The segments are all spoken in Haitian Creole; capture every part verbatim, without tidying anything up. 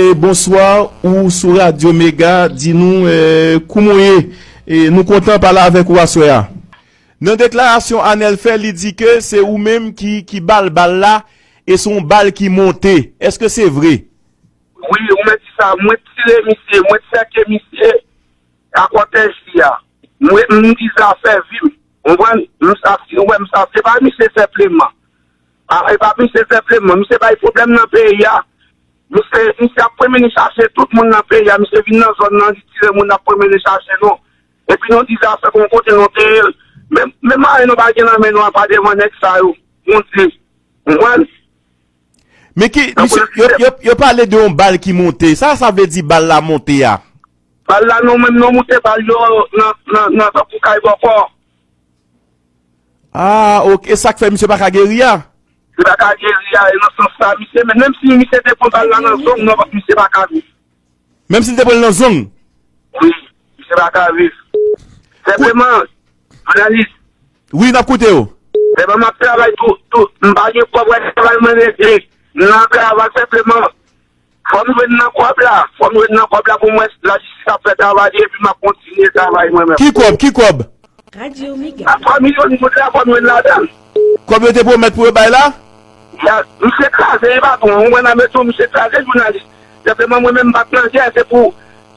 E bonswa, ou sou Radyo Mega, di nou, eh, kouman w ye? E nou kontan pale avèk ou aswè a. Nan deklarasyon Anèl fè, li di ke se ou menm ki, ki ba l bal la, e se yon bal ki monte. Èske se vre? Wi, ou mèt di sa, mwen t tire misye, mwen t sèke misye. Akòtèj li a. Mwen, m di zafè vi m. Ou konprann? M sa, ou wè, m sa, se pa misye senpleman. A, e pa misye senpleman. Misye bay pwoblèm nan peyi a. Misye, misye ap premye li chache tout moun nan peyi a. Misye vin nan zòn nan, li tire moun ap premye li chache nou. Epi nou di zafè kon kote nou te ye. Men, men mayen nou pa gen nan men nou apa devan nèg sa yo. Bondye. Ou konprann? Men ki, misye, yo, yo, yo pale de yon bal ki monte. Sa, sa vle di bal la monte a? Bal la, nou menm, nou moute bal yo nan, nan, nan tankou kay bòkò. Ah, ok. E sa k fè misye pa ka geri a? Li pa ka geri a, e nan sans sa, misye, men menm si misye te pran bal la nan zong, non, misye pa ka viv. Menm si l te pran l nan zong? Wi, misye pa ka viv. Senpleman, jounalis. Wi, n ap koute w. Senpleman, m ap travay tou, tou, m pa gen kòb, wè, travay mwen rete. M nan travay senpleman. Fò m jwenn nan kòb la. Fò m jwenn nan kòb la pou m wè si lajistis ap fè travay li epi m ap kontinye travay mwen menm. Ki kòb? Ki kòb? Radyo Mega. A twa milyon goud la, fò m jwenn ladan l. Kòb yo te pwomèt pou yo bay la? Ya, misye kraze, e patwon. Ou konprann, mwen tou, misye kraze jounalis. Senpleman, mwen menm, m pa t nan gè, se pou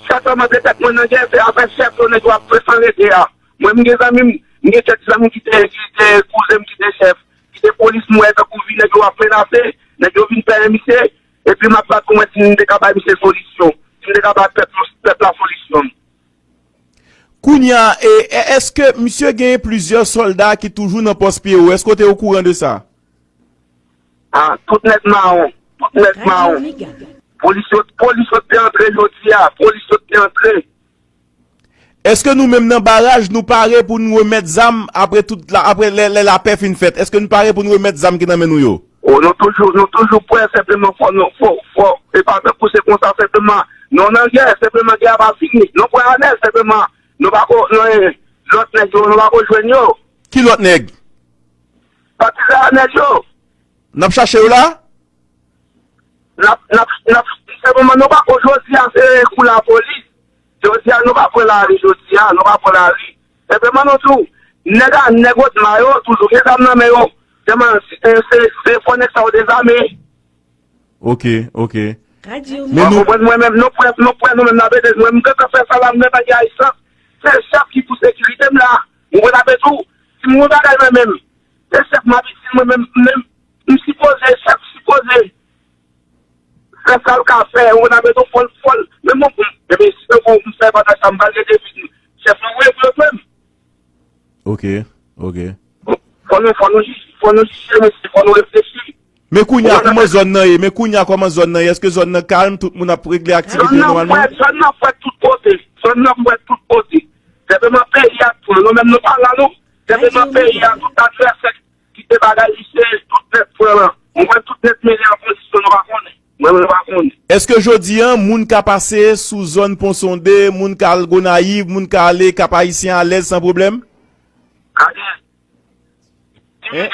sa sèlman te tèt mwen nan gè, se afè chèf yo, nèg yo ap fè san rete a. Mwen, m gen zanmi m, m gen kèk zanmi ki te, ki te kouzen m, ki te chèf, ki te polis, m wè tankou vi nèg yo ap menase, nèg yo vin pèyen misye, epi m ap bat pou mwen si m te ka bay misye solisyon, si m te ka bay pèp yo, pèp la solisyon. Kounye a, e, e, èske misye gen plizyè sòlda ki toujou nan pòs pye yo? Èske w te okouran de sa? Ah, tout nèt mawon, tout nèt mawon. Polis yo, polis yo te antre jodi a, polis yo te antre. Èske nou menm nan Baraj, nou pare pou n remèt zam apre tout la, apre lè, lè lapè fin fèt? Èske nou pare pou n remèt zam ki nan men nou yo? O, nou toujou, nou toujou prè, senpleman fò nou, fò, fò, e pa tankou se konsa, senpleman, nou nan gè, senpleman gè a pa fini. Nou prè anèl, senpleman, nou pa ko, nou, eh, lòt nèg yo, nou pa ko jwenn yo. Ki lòt nèg? Patizan anèl yo. N ap chache yo la? N ap, n ap, n ap, senpleman, nou pa ko jodi a, se kou lapolis. Jodi a, nou pa pran lari, jodi a, nou pa pran lari. Senpleman, nou tou, nèg a, nèg Odma yo, toujou gen zam nan men yo. Sèlman, se, se, se fò nèg sa yo dezame. Ok, ok. Men nou konprann, mwen menm, nou prè, nou prè, nou menm, n ap ede, mwen, m gentan fè sa la, m nan bagay sa. Se chèf ki pou sekirite m la. Ou konn apre tou, si m gen bagay mwen menm, se chèf m ap itil mwen menm, menm, m sipoze, chèf sipoze fè sa l ka fè, ou konn apre tou, fò l, fò l, men bon, bon, ebyen, si se bon, m fè bagay sa, m pral rete vin chèf mwen, mwen, mwen, mwen. Ok, ok. Fò nou, fò nou, fò nou jije, mesye, fò nou reflechi. Men kounye a, kòman zòn nan ye? Men kounye a, kòman zòn nan ye? Èske zòn nan kalm? Tout moun ap regle aktivite yo nòmalman? Zòn nan frèt, zòn nan frèt tout kote. Zòn nan frèt tout kote. Senpleman peyi a tou. Nou menm nou pa la non. Senpleman peyi a tout advèsè ki te bagay li se tout nèt pran lan. Mwen tout nèt mele an pozisyon nou pa konnen. Mwen mwen pa konnen. Èske jodi a, moun ka pase sou zòn Pon Sonde, moun ka al Gonayiv, moun ka ale Kap Ayisyen alèz san pwoblèm? Gade. Hein?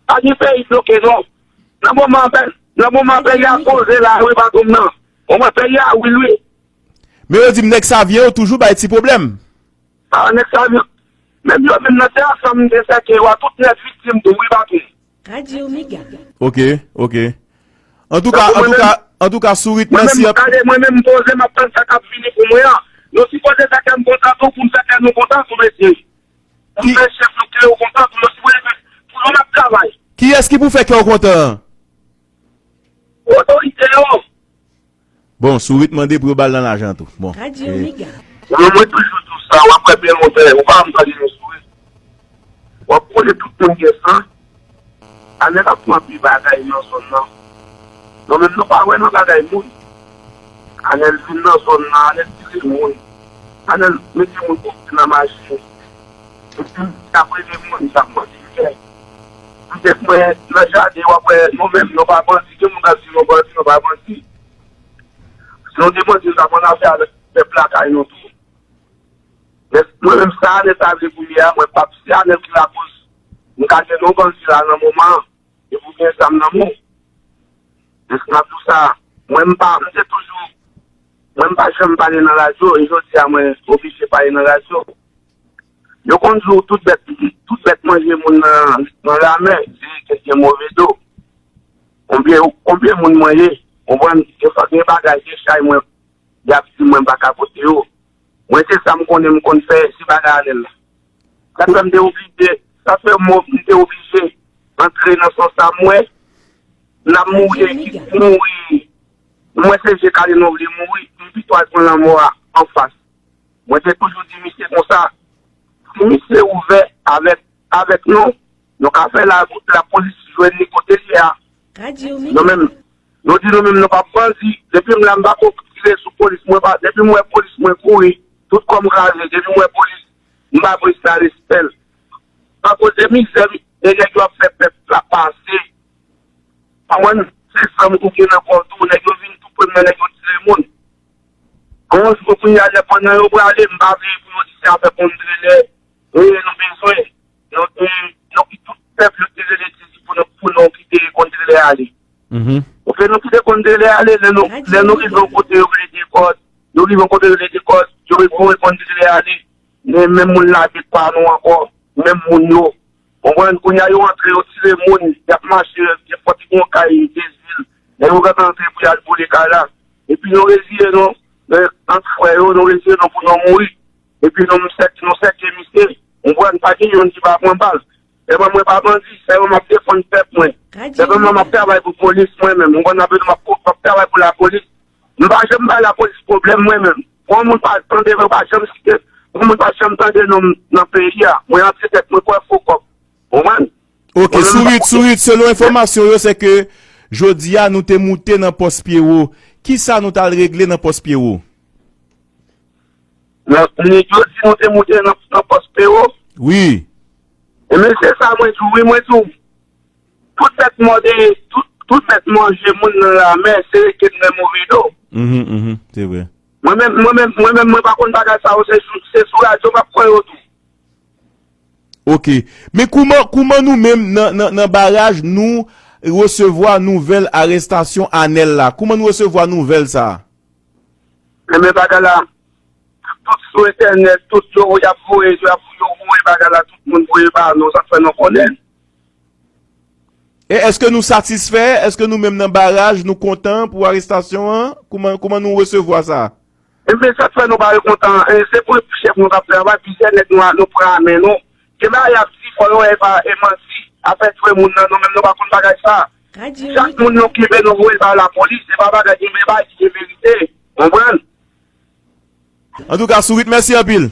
Pa gen peyi bloke non. Nan moman, nan moman peyi a koze la, wi, patwon m nan. Ou wè peyi a, wi, wi. Men yo di m nèg Savyen yo toujou bay ti pwoblèm. Ah, nèg Savyen. Menm yo menm nan te ansanm de sèke yo a tout nèt viktim tou, wi, patwon. Radyo Mega. Ok, ok. Antouka, antouka, antouka, Sourit, mèsi anpil. Gade, mwen menm, m poze, m ap tann sa k ap vini pou mwen an. Nou sipoze fè kè m kontan tou, pou m fè kè nou kontan tou, mesye. Pou m fè chèf nou kè yo kontan tou, nou sipoze fè pou nou n ap travay. Kiyès ki pou fè kè w kontan an? Otorite yo. Bon, Sourit mande pou yo ba l nan lajan tou. Bon. Radyo Mega. Mwen, mwen toujou di w sa, w ap wè byen lontan, ou pa janm tande nou Sourit. W ap konnen tout moun gen san. Anèl ap fè anpil bagay nan zòn nan. Nou menm nou pa wè nan bagay moun. Anèl vin nan zòn nan, Anèl tire moun. Anèl mete moun konfye nan machin. Epi l ap rele moun, sa k mande l fè. Petèt mwen nan jaden, w ap wè nou menm, nou pa bandi, gen moun k ap di nou bandi, nou pa bandi. Si nou te bandi, nou t ap annafè avèk pèp lakay nou tou. Men mwen menm sa Anèl ta vle pou li a, mwen p ap, se Anèl ki lakoz. M ka jwenn yon bandi la nan moman an, epi w gen zam nan men w. Jan m ap di w sa, mwen m pa, m te toujou, mwen m pa janm pale nan radyo, e jodi a mwen oblije pale nan radyo. Yo konn di w tout bèt, tout bèt manje moun nan, nan lamè, se ke gen move do. Konbyen, konbyen moun mwen ye? Konprann? Gen, gen bagay, gen chay mwen, y ap di mwen m pa ka pote yo. Mwen se sa m konnen m konn fè, se bagay Anèl la. Sa fè m te oblije, sa fè m, m te oblije antre nan sans sa m wè, n ap mouri, ekip mouri. M wè se je kale nou vle mouri, m pito al pran lanmò a anfas. Mwen te toujou di misye konsa, si misye ouvè avèk, avèk nou, nou ka fè la, lapolis jwenn li kote l ye a. Nou menm, nou di nou menm nou pa bandi. Depi m la, m pa ko tire sou polis, mwen pa, depi m wè polis, mwen kouri, tout kò m kraze, depi m wè polis, m ba polis la respè l. Akoz de mizè, de nèg yo ap fè pèp la pase. Konprann? Se zam ou gen nan kò w tou, nèg yo vin tou premye, nèg yo tire moun. Bon, jou kounye a, lè pandan yo prale, m pa vle pou yo di se afè kondrelè. Wi, nou bezwen. Nou, nou, nou ki tout pèp yo te rele di pou nou, pou nou kite kondrelè ale. Oke, nou kite kondrelè ale, lè nou, lè nou rive yon kote yo rele dekòd, nou rive yon kote yo rele dekòd, yo reponn kondrelè ale. Men menm moun lage pa nou ankò, menm moun yo. Konprann? Kounye a yo antre, yo tire moun, y ap mache, gen fòk gen yon kay, de zil. Nèg yo gentan antre pou y al boule kay la. Epi nou reziye nou, men, ant frè yo, nou reziye nou pou nou mouri. Epi nou sèk, nou sèke misye. Konprann? Pa gen youn ki pa pran bal. Sèlman mwen pa bandi, sèlman m ap defann pèp mwen. Sèlman m ap travay pou polis mwen menm. Konprann? M ap, m ap, m ap travay pou lapolis. M pa janm bay lapolis pwoblèm mwen menm. Pou yon moun pa tande, mwen pa janm site, pou yon moun pa janm tande non m nan peyi a. Mwen antre tèt mwen kwè fo kòb. Konprann? Ok, Sourit, Sourit, selon enfòmasyon yo, se ke jodi a nou te moute nan pòs Pyewo. Kisa nou t al regle nan pòs Pyewo? Nan, nèg yo di nou te moute nan, nan pòs Pyewo. Wi. Ebyen, se sa mwen di w, wi, mwen di w. Tout bèt mòde, tout, tout bèt manje moun nan lamè, se rete nan move do. Mhm, mhm, se vre. Mwen menm, mwen menm, mwen menm, mwen pa konn bagay sa yo, se sou, se sou radyo m ap pran yo tou. Ok. Men kouman, kouman nou menm nan, nan, nan Baraj, nou resevwa nouvèl arestasyon Anèl la? Kouman nou resevwa nouvèl sa a? Ebyen, bagay la, tout sou entènèt, tout yo, y ap voye, y ap, yo voye bagay la, tout moun voye ba nou, sa k fè nou konnen. E èske nou satisfè? Èske nou menm nan Baraj, nou kontan pou arestasyon an? Kouman, kouman nou resevwa sa? Ebyen, sa k fè nou pa yo kontan, e, se pou chèf nou k ap travay, plizyè nèg nou, nou pran a men nou. Gen bagay y ap di, fò yo wè e pa, e manti, afè tchwe moun nan, nou menm nou pa konn bagay sa. Chak moun nou kenbe, nou voye ba lapolis, se pa bagay, gen bagay ki gen verite. Konprann? Antouka, Sourit, mèsi anpil.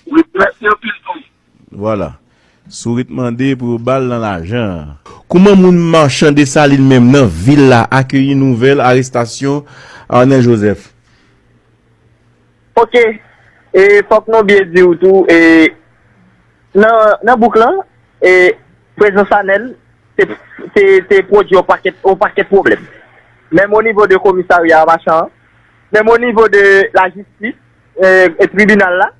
Wi, mèsi anpil tou. Vwala. Sourit mande pou yo ba l nan lajan. Kouman moun Machan Desalin menm nan vil la akeyi nouvèl arestasyon Arnel Joseph? Ok. E fòk nou byen di w tou, e nan, nan bouk lan, e prezans Anèl te, te, te pwodui yon pakèt, yon pakèt pwoblèm. Menm o nivo de komisarya a Machan an, menm o nivo de lajistis, e, e tribinal la,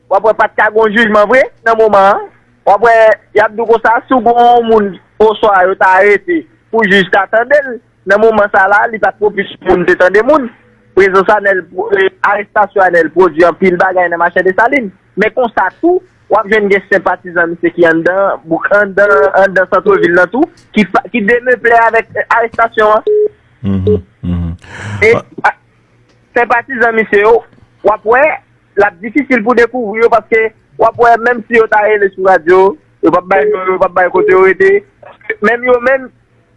w ap wè pa t ka gen yon jijman vre nan moman an. W ap wè y ap di w konsa, si w gen yon moun oswa yo ta arete pou jij ta tande l, nan moman sa la, li pa t pwopis pou moun te tande moun. Prezans Anèl, e, arestasyon Anèl pwodui anpil bagay nan Machan Desalin. Men konsa tou, w ap jwenn gen senpatizan misye ki anndan, bouk anndan, anndan santrevil lan tou, ki, pa- ki demeple avèk, e, arestasyon an. Mhm, mhm. E, a- senpatizan misye yo, w ap wè, l ap difisil pou dekouvri yo, paske w ap wè, menm si yo ta rele sou radyo, yo p ap bay non yo, yo p ap bay kote yo rete. Paske menm yo menm,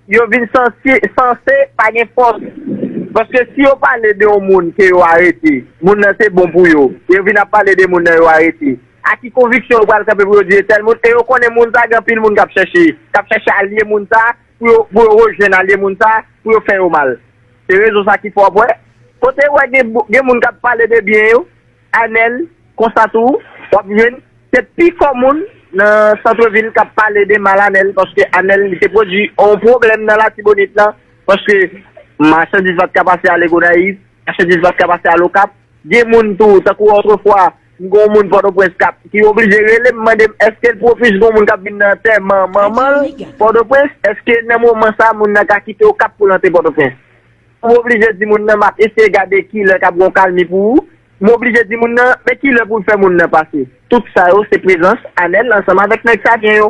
yo vin sanse, sanse pa gen fòs. Paske si yo pale de yon moun ke yo arete, moun nan se bon pou yo, yo vin ap pale de moun nan yo arete, a ki konviksyon yo pral kanpe pou yo di e tèl moun, e yo konnen moun sa, gen anpil moun k ap chèche, k ap chèche alye moun sa, pou yo, pou yo rejwenn alye moun sa, pou yo fè yo mal. Se rezon sa ki fè w ap wè, kote w wè gen, gen moun k ap pale de byen yo, Anèl, konsa tou, w ap jwenn se pi fò moun nan santrevil k ap pale de mal Anèl, paske Anèl, li te pwodui yon pwoblèm nan Latibonit lan, paske machandiz pa t ka pase ale Gonayiv, machandiz pa t ka pase al Okap. Gen moun tou, tankou otrefwa, M gen yon moun Pòtoprens k ap, ki oblije rele m, mande m èske l pwofich gen yon moun k ap vin nan antèman manman l Pòtoprens, èske nan moman sa a moun nan ka kite Okap pou l antre Pòtoprens. M oblije di moun nan m ap eseye gade kilè k ap gen yon kalmi pou ou. M oblije di moun nan men kilè pou l fè moun nan pase. Tout sa yo se prezans Anèl ansanm avèk nèg Savyen yo.